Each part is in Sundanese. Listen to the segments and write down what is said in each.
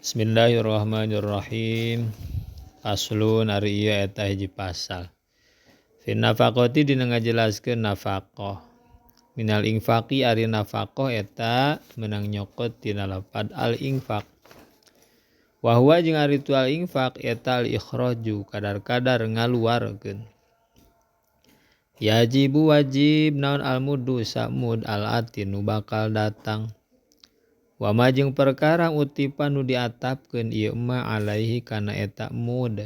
Bismillahirrahmanirrahim. Faslun ari ieu eta hiji pasal. Fi nafaqati dina ngajelaskeun nafaqah. Minal infaqi ari nafaqah eta meunang nyokot tina lapad al infaq. Wa huwa jeung ari tu al infaq eta al ikhraju kadar-kadar ngaluarkeun. Yajibu wajib naon al muddu samud al ati nu bakal datang. Wama jeung perkara utipan nu diatapkeun ieu ma alaihi kana eta mud.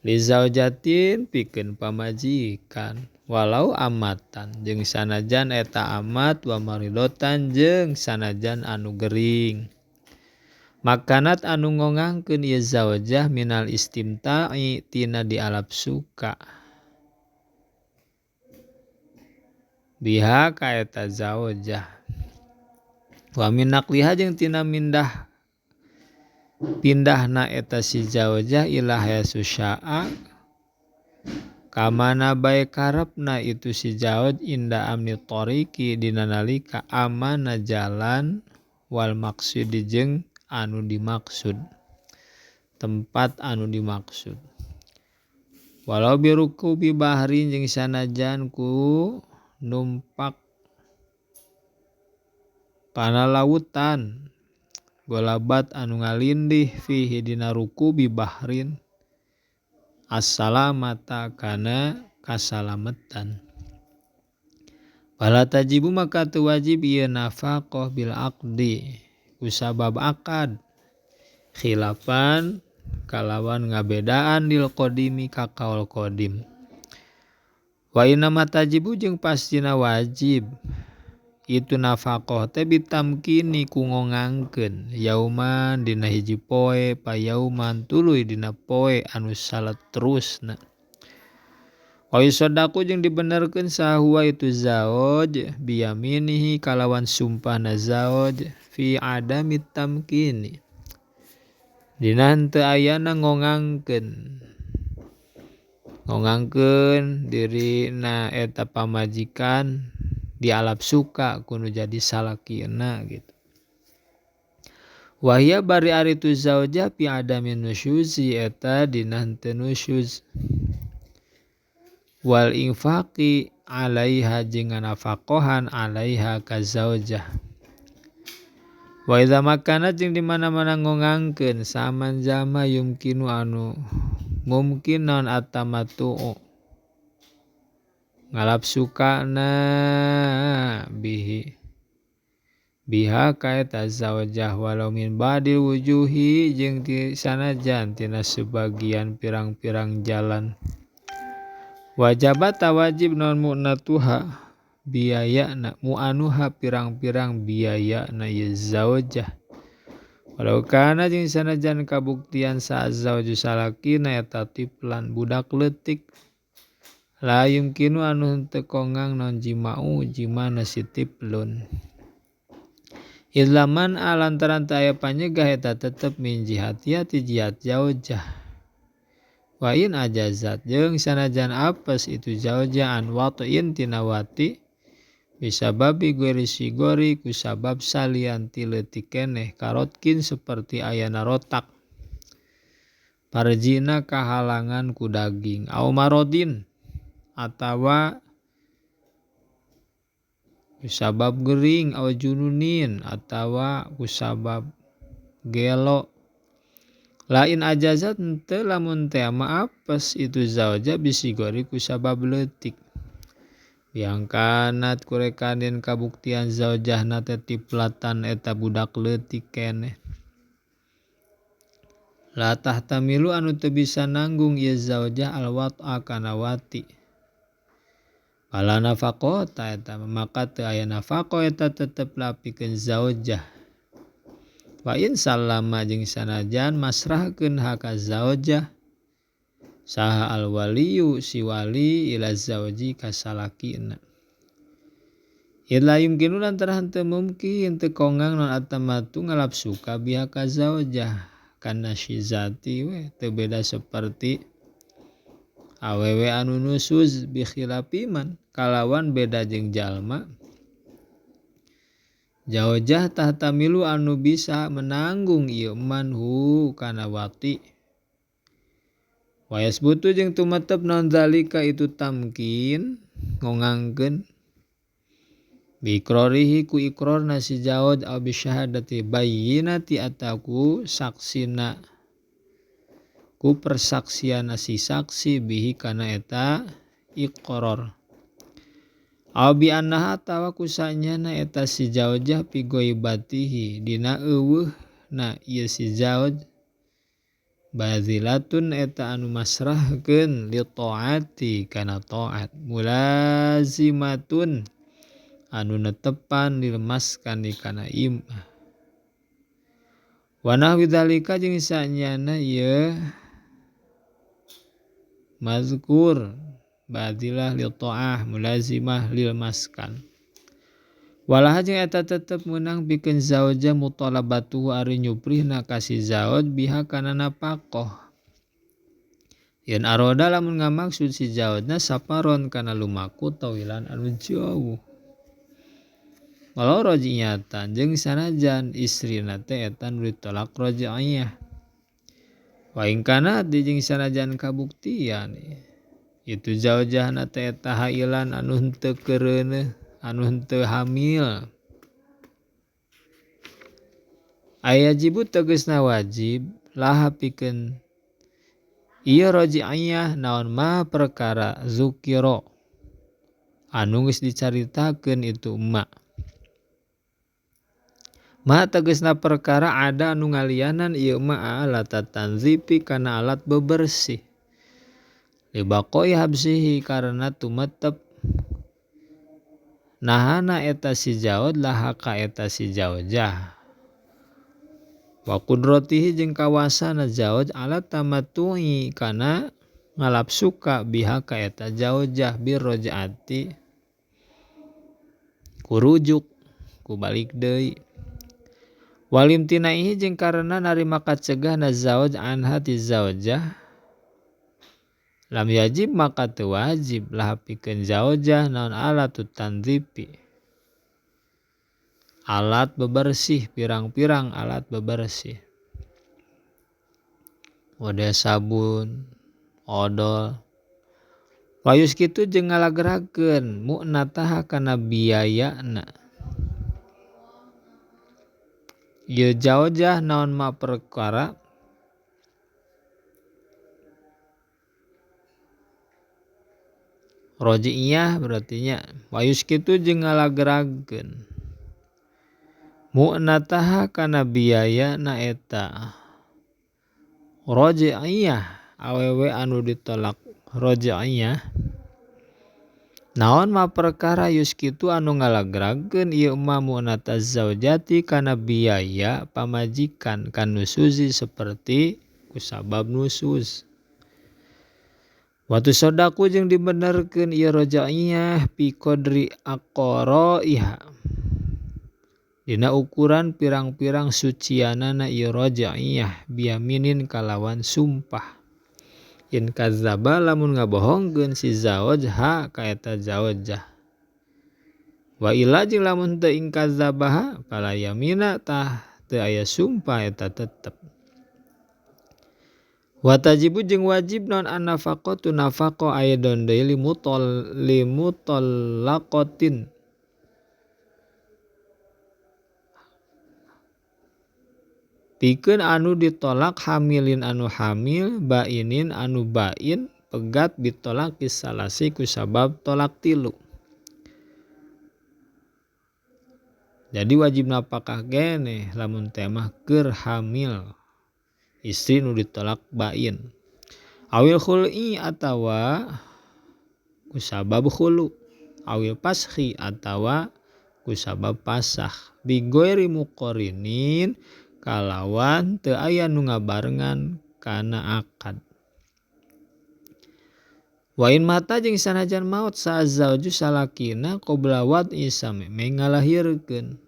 Li zaujatin pikeun pamajikan walau amatan jeung sanajan eta amat wa maridotan jeung sanajan anu gering. Makanat anu ngongangkeun ieu zaujah minal istimta'i tina dialap suka. Biha ka eta zaujah. Wa min naqliha jeung tina mindah pindahna eta si zaujah ila hayasu sya'a kamana bae karepna itu si zauj inda amni tariqi dina nalika amana jalan wal maksudi jeung anu dimaksud tempat anu dimaksud walau birukubi bahrin jeung sanajan ku numpak kana lautan golabat anu ngalindih fihi dina rukubi bahrin assalamata kana kasalametan. Fala tajibu maka teu wajib ieu nafaqah bil aqdi kusabab akad khilafan kalawan ngabedaan lil qadimi ka kaul qadim. Wa inna ma tajibu jeung pastina wajib itu nafaqah teh bitamkini ku ngongangkeun yauman dina hiji poe payauman tuluy dina poe anu salaterusna. Wa yusaddaqu jeung dibenerkeun sahuwa itu zauj biyaminihi kalawan sumpahna zauj fi adami tamkini dina henteu ayana ngongangkeun ngongangkeun dirina eta pamajikan dialap suka kudu jadi salakina gitu. Wahia bari ari tu zaujah fi adamin nusyuzi eta dina henteu nusyuz. Wal infaqi alaiha jeung nafaqohan alaiha ka zaujah. Wa idza makana jeung di mana-mana ngongangkeun saman jama yumkinu anu mungkin naon atamatu ngalap sukana bihi biha kaeta zaujah walau min ba'dil wujuhi jeung ti sanajan tina sebagian pirang-pirang jalan. Wajabat wajib non mu'natuha biayana mu'anuha pirang-pirang biayana ye zaujah. Walau kana jeung sanajan kabuktian sa zauju salakina eta tiplan budak leutik la yumkinu anu henteu kongang non jima'u jimana si tiplun. Idlaman alantaran teu aya panyegah eta tetep min jihatiha ti jihad zaujah. Wa in ajazat jeung sanajan apes itu zaujah an wat'in tina wati bisababi ghairi sigori kusabab salian ti leutik keneh karotkin seperti ayana rotak. Parjina kahalangan ku daging au marodin atawa kusabab gering aw jununin atawa kusabab gelo. Lain ajazat henteu lamun teh maapes itu zauja bisigori kusabab leutik. Yang kanat kurekanin kabuktian zaujahna teh tiplatan eta budak leutik keneh. La tahtamilu anu teu bisa nanggung ieu zaujah al wat'a kana wati. Fala nafaqata eta maka teu aya nafaqah eta tetep lapikeun zaujah. Wa in sallama jeung sanajan masrahkeun hak ka zaujah saha al waliyu si wali ila zauji ka salakina. Illa yumkinu lantaran henteu mungkin teu kongang non atamatu ngalap suka biha ka zaujah kana syizati we teu beda seperti awewe anu nusuz bi khilafi man kalawan beda jeung jalma Jaujah tahtamilu anu bisa menanggung ieu man hu kana wati. Wa yasbutu jeung tumetep naon zalika itu tamkin ngongangkeun biiqrarihi ku iqrarna si jauj aw bi syahadati bayyinati ataku saksina ku persaksianna si saksi bihi kana eta iqrar. Aw bi annaha atawa kusanyana eta si jaujah fi ghaibatihi dina eueuhna ieu si zauj bazilatun eta anu masrahkeun li taati kana taat mulazimatun anu netepan lil maskani kana imah. Wa nahwi dzalika jeung sanyana ieu mazkur badilah li ta'ah mulazimah lil maskan. Walaha jeung eta tetep meunang pikeun zauja mutalabatuhu ari nyuprihna ka si zauj biha kana napakoh. Yen aroda lamun ngamaksud si zaujna saparon kana lumaku tawilan anu jauh. Walau roji'atan jeung sanajan istrina teh eta nu ditolak roji'ah. Wa in kana jeung sanajan kabuktian itu zaujahna teh eta hailan anu henteu keureuneuh anu henteu hamil. Ayajibu tegasna wajib laha pikeun ieu roji'ah naon ma perkara zukira anu geus dicaritakeun itu emak. Ma tegasna perkara ada anu ngalianan ieu ma alat tanzipi kana alat bebersih. Libaqoi habsihi karena tumetep nahana eta si jaud laha ka eta si jaujah. Wa qudratihi jeung kawasana jaud ala tamattu'i kana ngalapsuka biha ka eta jaujah birrojaati kurujuk ku balik deui. Walim tinaihi jeung karena narima kacegahna zauj anha ti zaujah lam yajib maka teu wajib lah pikeun zaujah naon alatut tandzifi alat bebersih pirang-pirang alat bebersih wadah sabun odol wayus kitu jeung ngalagerakeun mu'nataha kana biayana ieu zaujah naon ma perkara roji'iyah berartinya wayus kitu jeung ngalagerakeun mu'nataha kana biaya na eta roji'iyah awewe anu ditolak roji'iyah naon ma perkara yuskitu anu ngalagrakeun ieu ma mu'nata zaujati kana biaya pamajikan kanusuzi seperti kusabab nusuz. Watu sodaku jeung dibenerkeun ieu rojaiyah fi qadri aqraiha dina ukuran pirang-pirang sucianana ieu rojaiyah biyaminin kalawan sumpah. In kadzdzaba lamun ngabohongkeun si zauj ha ka eta zaujah. Wa illa jeung lamun teu ing kadzdzabaha fala yamina tah teu aya sumpah eta tetep. Wa tajibu jeung wajib non an-nafaqatu nafaqah aidon deui limutallaqatin pikeun anu ditolak hamilin anu hamil bainin anu bain pegat ditolak salasi ku sabab tolak tilu. Jadi wajib napakah keneh lamun teh mah keur hamil istri nu ditolak bain awil khul'i atawa kusabab khulu awil pashi atawa kusabab pasah bigoiri muqarinin kalawan teu aya nu ngabarengan kana akad. Wa in mata jeung sanajan maot sa zauju salakina qabla wad'i sameme ngalahirkeun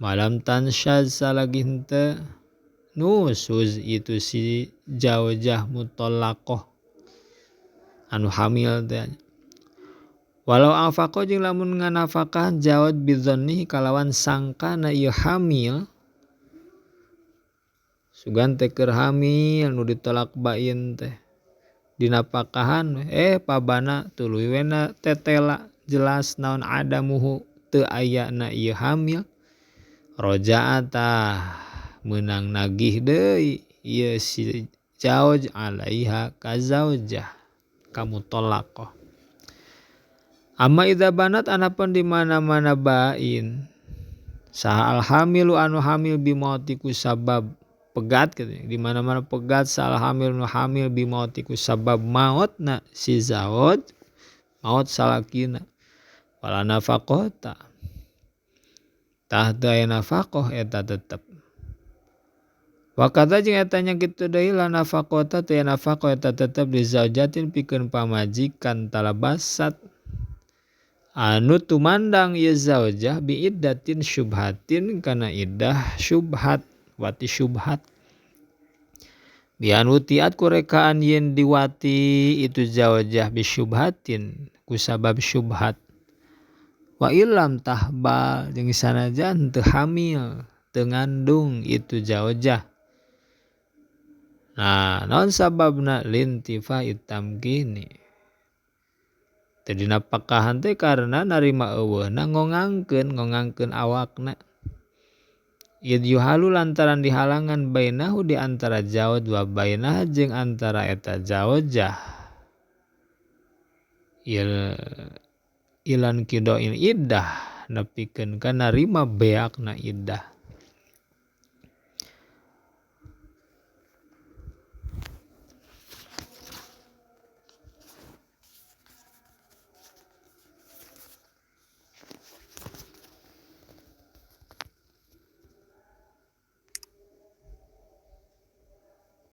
malam tansyaz salagi henteu nusuz itu si jaujah mutallaqah anu hamil teh. Walau anfaqo jeung lamun nganafakahan zawaj bidzannihi kalawan sangkana ieu hamil sugan teh keur hamil nu ditolak bain teh dinapakahan pabana tuluy we na tetela jelas naon adamuhu teu ayana ieu hamil roja'a tah meunang nagih deui ieu si zauj alaiha ka zaujah ka mutallaqah. Amma idza banat anapun di mana-mana bain saha alhamilu anu hamil bimauti ku sabab pegat gitu, di mana-mana pegat saha hamil nu hamil bimauti ku sabab mautna si zauj maut salakina wala nafaqata tah teu aya nafaqah eta tetep. Wa kadza jeung eta nya kitu deui la nafaqata teu aya nafaqah eta tetep di zaujatin pikeun pamajikan talabasat anu tumandang ieu zaujah bi iddatin syubhatin kana iddah syubhat wati syubhat bian wutiat kurekaan yen diwati itu zaujah bi syubhatin kusabab syubhat wa illam tahbal jeung sanajan teu hamil teu ngandung itu zaujah. Nah naon sababna lintifa itamkini teu dinapakahan teh karena narima eueuhna ngongangkeun awakna id yuhalu lantaran dihalangan bainahu di antara zauj wa bainah jeung antara eta zaujah ilan kidoil iddah nepikeun ka narima beakna iddah.